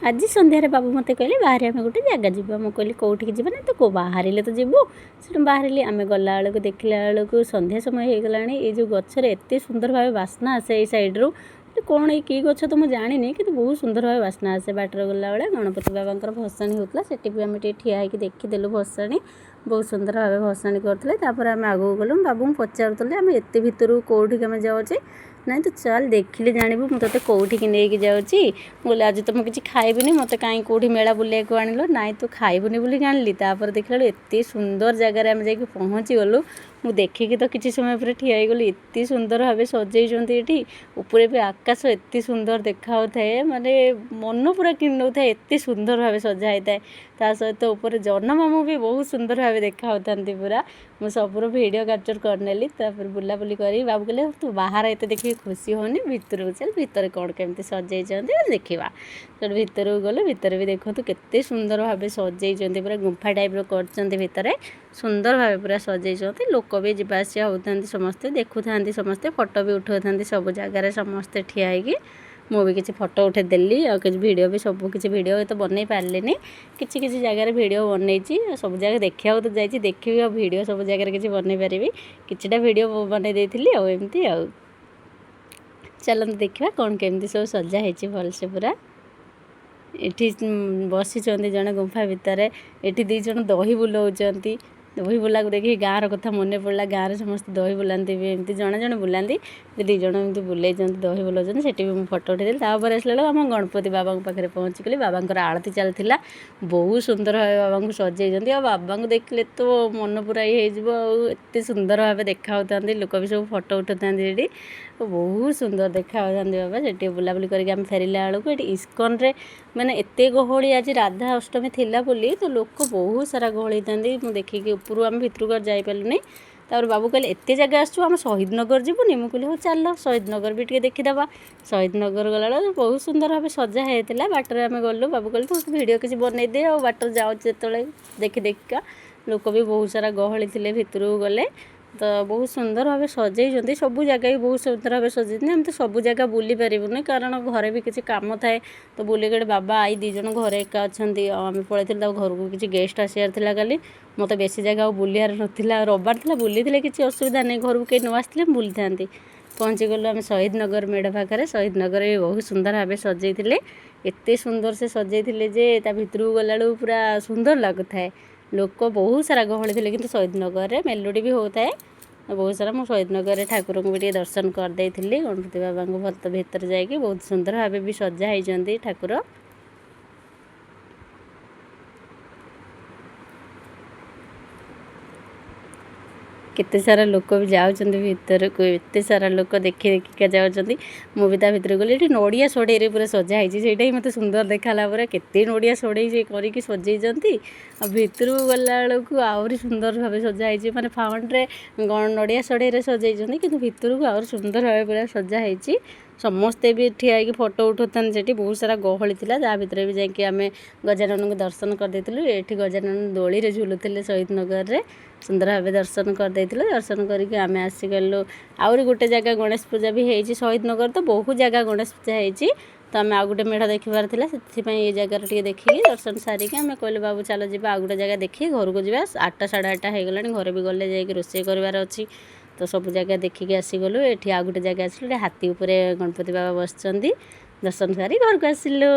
ଆଜି ସନ୍ଧ୍ୟାରେ ବାବୁ ମୋତେ କହିଲେ ବାହାରେ ଆମେ ଗୋଟେ ଜାଗା ଯିବା। ମୁଁ କହିଲି କେଉଁଠିକି ଯିବା? ନା ତୁ ବାହାରିଲେ ତ ଯିବୁ। ସେଠୁ ବାହାରିଲି। ଆମେ ଗଲାବେଳକୁ ଦେଖିଲା ବେଳକୁ ସନ୍ଧ୍ୟା ସମୟ ହେଇଗଲାଣି। ଏଇ ଯେଉଁ ଗଛରେ ଏତେ ସୁନ୍ଦର ଭାବେ ବାସ୍ନା ଆସେ ଏଇ ସାଇଡ଼୍ରୁ, କ'ଣ ଏଇ କି ଗଛ ତ ମୁଁ ଜାଣିନି, କିନ୍ତୁ ବହୁତ ସୁନ୍ଦର ଭାବେ ବାସ୍ନା ଆସେ। ବାଟରେ ଗଲାବେଳେ ଗଣପତି ବାବାଙ୍କର ଭସାଣି ହେଉଥିଲା, ସେଠି ବି ଆମେ ଟିକେ ଠିଆ ହେଇକି ଦେଖିଦେଲୁ ଭସାଣି। ବହୁତ ସୁନ୍ଦର ଭାବେ ଭସାଣି କରୁଥିଲେ। ତାପରେ ଆମେ ଆଗକୁ ଗଲୁ। ମୁଁ ବାବୁଙ୍କୁ ପଚାରୁଥିଲି, ଆମେ ଏତେ ଭିତରକୁ କେଉଁଠିକି ଆମେ ଯାଉଛେ? ନାଇଁ, ତୁ ଚାଲ, ଦେଖିଲେ ଜାଣିବୁ ମୁଁ ତୋତେ କେଉଁଠିକି ନେଇକି ଯାଉଛି। ମୁଁ କହିଲି, ଆଜି ତ ମୁଁ କିଛି ଖାଇବିନି, ମୋତେ କାହିଁ କେଉଁଠି ମେଳା ବୁଲିବାକୁ ଆଣିଲ? ନାଇଁ, ତୁ ଖାଇବୁନି ବୋଲି ଆଣିଲି। ତାପରେ ଦେଖିଲା ବେଳକୁ ଏତେ ସୁନ୍ଦର ଜାଗାରେ ଆମେ ଯାଇକି ପହଞ୍ଚିଗଲୁ। ମୁଁ ଦେଖିକି ତ କିଛି ସମୟ ପରେ ଠିଆ ହେଇଗଲି। ଏତେ ସୁନ୍ଦର ଭାବେ ସଜେଇଛନ୍ତି ଏଠି। ଉପରେ ବି ଆକାଶ ଏତେ ସୁନ୍ଦର ଦେଖାଯାଉଥାଏ, ମାନେ ମନ ପୁରା କିଣି ନେଉଥାଏ, ଏତେ ସୁନ୍ଦର ଭାବେ ସଜା ହେଇଥାଏ। ତା ସହିତ ଉପରେ ଜହ୍ନମାମୁଁ ବି ବହୁତ ସୁନ୍ଦର ଭାବେ ଦେଖାଯାଉଥାନ୍ତି ପୁରା। ମୁଁ ସବୁର ଭିଡ଼ିଓ କ୍ୟାପଚର୍ କରିନେଲି। ତାପରେ ବୁଲାବୁଲି କରି ବାବୁ କହିଲେ, ତୁ ବାହାର ଏତେ ଦେଖିକି ଖୁସି ହେଉନି, ଭିତରକୁ ଚାଲ, ଭିତରେ କ'ଣ କେମିତି ସଜେଇଛନ୍ତି ଦେଖିବା। ସେଠୁ ଭିତରକୁ ଗଲୁ। ଭିତରେ ବି ଦେଖନ୍ତୁ କେତେ ସୁନ୍ଦର ଭାବେ ସଜେଇଛନ୍ତି, ପୁରା ଗୁମ୍ଫା ଟାଇପ୍ର କରିଛନ୍ତି ଭିତରେ, ସୁନ୍ଦର ଭାବେ ପୁରା ସଜେଇଛନ୍ତି। ଲୋକ ବି ଯିବା ଆସିବା ହେଉଥାନ୍ତି, ସମସ୍ତେ ଦେଖୁଥାନ୍ତି, ସମସ୍ତେ ଫଟୋ ବି ଉଠାଉଥାନ୍ତି ସବୁ ଜାଗାରେ ସମସ୍ତେ ଠିଆ ହେଇକି। ମୁଁ ବି କିଛି ଫଟୋ ଉଠେଇଦେଲି ଆଉ କିଛି ଭିଡ଼ିଓ ବି। ସବୁ କିଛି ଭିଡ଼ିଓ ତ ବନେଇ ପାରିଲିନି, କିଛି କିଛି ଜାଗାରେ ଭିଡ଼ିଓ ବନେଇଛି। ସବୁ ଜାଗା ଦେଖିବାକୁ ତ ଯାଇଛି, ଦେଖିବି ଆଉ ଭିଡ଼ିଓ ସବୁ ଜାଗାରେ କିଛି ବନେଇ ପାରିବି? କିଛିଟା ଭିଡ଼ିଓ ବନେଇ ଦେଇଥିଲି ଆଉ ଏମିତି। ଆଉ ଚାଲନ୍ତୁ ଦେଖିବା କ'ଣ କେମିତି ସବୁ ସଜା ହେଇଛି ଭଲସେ ପୁରା। ଏଠି ବସିଛନ୍ତି ଜଣେ ଗୁମ୍ଫା ଭିତରେ, ଏଠି ଦୁଇ ଜଣ ଦହି ବୁଲଉଛନ୍ତି। ଦହି ବୁଲାକୁ ଦେଖିକି ଗାଁର କଥା ମନେ ପଡ଼ିଲା। ଗାଁରେ ସମସ୍ତେ ଦହି ବୁଲାନ୍ତି ବି ଏମିତି, ଜଣେ ଜଣେ ବୁଲାନ୍ତି, ଦୁଇ ଜଣ ଏମିତି ବୁଲେଇଛନ୍ତି, ଦହି ବୁଲାଉଛନ୍ତି। ସେଠି ବି ମୁଁ ଫଟୋ ଉଠେଇଦେଲି। ତାପରେ ଆସିଲା ବେଳକୁ ଆମ ଗଣପତି ବାବାଙ୍କ ପାଖରେ ପହଞ୍ଚିଗଲି। ବାବାଙ୍କର ଆଳତି ଚାଲିଥିଲା। ବହୁତ ସୁନ୍ଦର ଭାବେ ବାବାଙ୍କୁ ସଜେଇଛନ୍ତି ଆଉ ବାବାଙ୍କୁ ଦେଖିଲେ ତ ମନ ପୁରା ଇଏ ହେଇଯିବ, ଆଉ ଏତେ ସୁନ୍ଦର ଭାବେ ଦେଖାହେଉଥାନ୍ତି। ଲୋକ ବି ସବୁ ଫଟୋ ଉଠାଉଥାନ୍ତି ସେଠି, ବହୁତ ସୁନ୍ଦର ଦେଖାହେଉଥାନ୍ତି ବାବା। ସେଠି ବୁଲାବୁଲି କରିକି ଆମେ ଫେରିଲା ବେଳକୁ ଏଠି ଇସ୍କନରେ ମାନେ ଏତେ ଗହଳି। ଆଜି ରାଧା ଅଷ୍ଟମୀ ଥିଲା ବୋଲି ତ ଲୋକ ବହୁତ ସାରା ଗହଳି ହେଇଥାନ୍ତି। ମୁଁ ଦେଖିକି ଉପରୁ ଆମେ ଭିତରକୁ ଆଉ ଯାଇପାରିଲୁନି। ତାପରେ ବାବୁ କହିଲେ, ଏତେ ଜାଗା ଆସିଛୁ, ଆମେ ଶହୀଦ ନଗର ଯିବୁନି? ମୁଁ କହିଲି, ହଉ ଚାଲ, ଶହୀଦ ନଗର ବି ଟିକେ ଦେଖିଦେବା। ଶହୀଦ ନଗର ଗଲାବେଳକୁ ବହୁତ ସୁନ୍ଦର ଭାବେ ସଜା ହେଇଥିଲା। ବାଟରେ ଆମେ ଗଲୁ, ବାବୁ କହିଲେ, ତୁ ଭିଡ଼ିଓ କିଛି ବନେଇଦେ ଆଉ ବାଟରେ ଯାଉଛୁ ଯେତେବେଳେ ଦେଖି ଦେଖିକା। ଲୋକ ବି ବହୁତ ସାରା ଗହଳି ଥିଲେ। ଭିତରକୁ ଗଲେ ତ ବହୁତ ସୁନ୍ଦର ଭାବେ ସଜେଇଛନ୍ତି, ସବୁ ଜାଗା ବି ବହୁତ ସୁନ୍ଦର ଭାବେ ସଜେଇଛନ୍ତି। ଆମେ ତ ସବୁ ଜାଗା ବୁଲି ପାରିବୁନି, କାରଣ ଘରେ ବି କିଛି କାମ ଥାଏ। ତ ବୁଲିକି ବାବା ଆଈ ଦୁଇ ଜଣ ଘରେ ଏକା ଅଛନ୍ତି ଆଉ ଆମେ ପଳେଇଥିଲୁ, ତାକୁ ଘରକୁ କିଛି ଗେଷ୍ଟ ଆସିବାର ଥିଲା କାଲି। ମୋତେ ବେଶୀ ଜାଗା ଆଉ ବୁଲିବାର ନଥିଲା। ରବିବାର ଥିଲା, ବୁଲିଥିଲେ କିଛି ଅସୁବିଧା ନାହିଁ, ଘରକୁ କେହି ନ ଆସିଥିଲେ ମୁଁ ବୁଲିଥାନ୍ତି। ପହଞ୍ଚିଗଲୁ ଆମେ ଶହୀଦ ନଗର ମେଢ଼ ପାଖରେ। ଶହୀଦ ନଗର ବି ବହୁତ ସୁନ୍ଦର ଭାବେ ସଜେଇଥିଲେ। ଏତେ ସୁନ୍ଦର ସେ ସଜେଇଥିଲେ ଯେ ତା ଭିତରକୁ ଗଲାବେଳକୁ ପୁରା ସୁନ୍ଦର ଲାଗୁଥାଏ। ଲୋକ ବହୁତ ସାରା ଗହଳି ଥିଲେ, କିନ୍ତୁ ଶହୀଦ ନଗରରେ ମେଲୋଡ଼ି ବି ହେଉଥାଏ ବହୁତ ସାରା। ମୁଁ ଶହୀଦ ନଗରରେ ଠାକୁରଙ୍କୁ ବି ଟିକେ ଦର୍ଶନ କରିଦେଇଥିଲି, ଗଣପତି ବାବାଙ୍କୁ। ଭଲ ଭିତରେ ଯାଇକି ବହୁତ ସୁନ୍ଦର ଭାବେ ବି ସଜା ହେଇଛନ୍ତି ଠାକୁର। କେତେ ସାରା ଲୋକ ବି ଯାଉଛନ୍ତି ଭିତରକୁ, ଏତେ ସାରା ଲୋକ ଦେଖି ଦେଖିକା ଯାଉଛନ୍ତି। ମୁଁ ବି ତା ଭିତରକୁ ଗଲି। ଏଠି ନଡ଼ିଆ ସଢ଼େଇରେ ପୁରା ସଜା ହେଇଛି, ସେଇଟା ହିଁ ମୋତେ ସୁନ୍ଦର ଦେଖାଲା। ପୁରା କେତେ ନଡ଼ିଆ ସଢ଼େଇ ସେ କରିକି ସଜେଇଛନ୍ତି। ଆଉ ଭିତରକୁ ଗଲାବେଳକୁ ଆହୁରି ସୁନ୍ଦର ଭାବେ ସଜା ହେଇଛି। ମାନେ ଫ୍ରଣ୍ଟରେ ନଡ଼ିଆ ସଢ଼େଇରେ ସଜେଇଛନ୍ତି, କିନ୍ତୁ ଭିତରକୁ ଆହୁରି ସୁନ୍ଦର ଭାବେ ପୁରା ସଜା ହେଇଛି। ସମସ୍ତେ ବି ଠିଆ ହେଇକି ଫଟୋ ଉଠାଉଥାନ୍ତି ସେଠି, ବହୁତ ସାରା ଗହଳି ଥିଲା। ତା ଭିତରେ ବି ଯାଇକି ଆମେ ଗଜାନନଙ୍କୁ ଦର୍ଶନ କରିଦେଇଥିଲୁ। ଏଠି ଗଜାନନ ଦୋଳିରେ ଝୁଲୁଥିଲେ ଶହୀଦ ନଗରରେ, ସୁନ୍ଦର ଭାବେ ଦର୍ଶନ କରିଦେଇଥିଲୁ। ଦର୍ଶନ କରିକି ଆମେ ଆସିଗଲୁ ଆହୁରି ଗୋଟେ ଜାଗା। ଗଣେଶ ପୂଜା ବି ହେଇଛି ଶହୀଦ ନଗର, ତ ବହୁତ ଜାଗା ଗଣେଶ ପୂଜା ହେଇଛି। ତ ଆମେ ଆଉ ଗୋଟେ ମେଢ଼ ଦେଖିବାର ଥିଲା, ସେଥିପାଇଁ ଏଇ ଜାଗାରେ ଟିକେ ଦେଖିକି ଦର୍ଶନ ସାରିକି ଆମେ କହିଲୁ, ବାବୁ ଚାଲ ଯିବା ଆଉ ଗୋଟେ ଜାଗା ଦେଖିକି ଘରକୁ ଯିବା। 8ଟା 8:30 ହେଇଗଲାଣି, ଘରେ ବି ଗଲେ ଯାଇକି ରୋଷେଇ କରିବାର ଅଛି। ତ ସବୁ ଜାଗା ଦେଖିକି ଆସିଗଲୁ। ଏଠି ଆଉ ଗୋଟେ ଜାଗା ଆସିଲୁ, ଏଠି ହାତୀ ଉପରେ ଗଣପତି ବାବା ବସିଛନ୍ତି। ଦର୍ଶନ ସାରି ଘରକୁ ଆସିଲୁ।